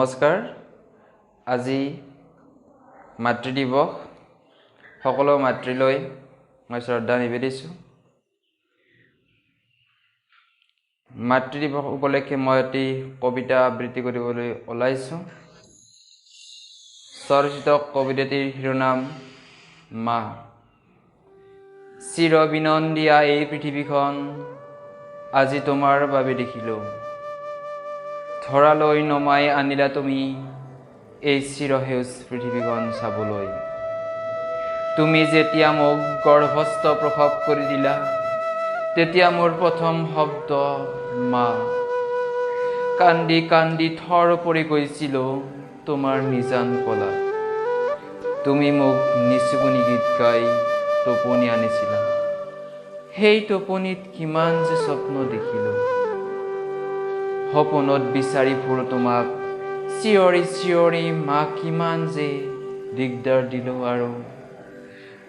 নমস্কাৰ। আজি মাতৃ দিৱস। সকলো মাতৃলৈ মই শ্ৰদ্ধা নিবেদিছোঁ। মাতৃ দিৱস উপলক্ষে মই এটি কবিতা আবৃত্তি কৰিবলৈ ওলাইছোঁ। চৰ্চিত কবিতাটিৰ শিৰোনাম মা। চিৰ বিনন্দীয়া এই পৃথিৱীখন আজি তোমাৰ বাবে দেখিলোঁ। ধৰালৈ নমাই আনিলা তুমি এই চিৰসেউজ পৃথিৱীখন চাবলৈ। তুমি যেতিয়া মোক গৰ্ভস্থ প্ৰসৱ কৰি দিলা, তেতিয়া মোৰ প্ৰথম শব্দ মা। কান্দি কান্দি থৰ পৰি গৈছিলোঁ তোমাৰ নিজান কোলাত। তুমি মোক নিচুকনি গীত গাই টোপনি আনিছিলা। সেই টোপনিত কিমান যে স্বপ্ন দেখিলোঁ। সপোনত বিচাৰি ফুৰোঁ তোমাক, চিঞৰি চিঞৰি মা কিমান যে দিগদাৰ দিলোঁ আৰু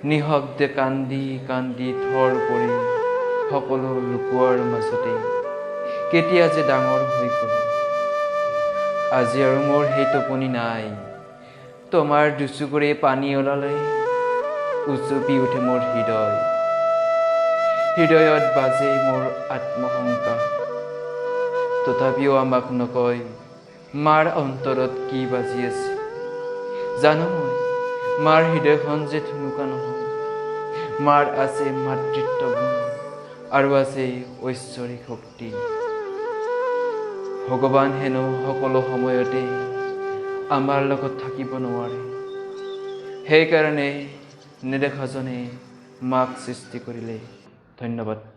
নিঃশব্দে কান্দি কান্দি থৰ পৰি সকলো লুকোৱাৰ মাজতে কেতিয়া যে ডাঙৰ হৈ গ'লো। আজি আৰু মোৰ সেই টোপনি নাই। তোমাৰ দুচকুৰে পানী ওলালে উচুপি উঠে মোৰ হৃদয়। হৃদয়ত বাজে মোৰ আত্মশংকা। তথাপিও আমাক নকয় মাৰ অন্তৰত কি বাজি আছে। জানো মই, মাৰ হৃদয়খন যে থুনুকা নহয়। মাৰ আছে মাতৃত্ব গুণ আৰু আছে ঐশ্বৰিক শক্তি। ভগৱান হেনো সকলো সময়তে আমাৰ লগত থাকিব নোৱাৰে, সেইকাৰণে নেদেখাজনে মাক সৃষ্টি কৰিলে। ধন্যবাদ।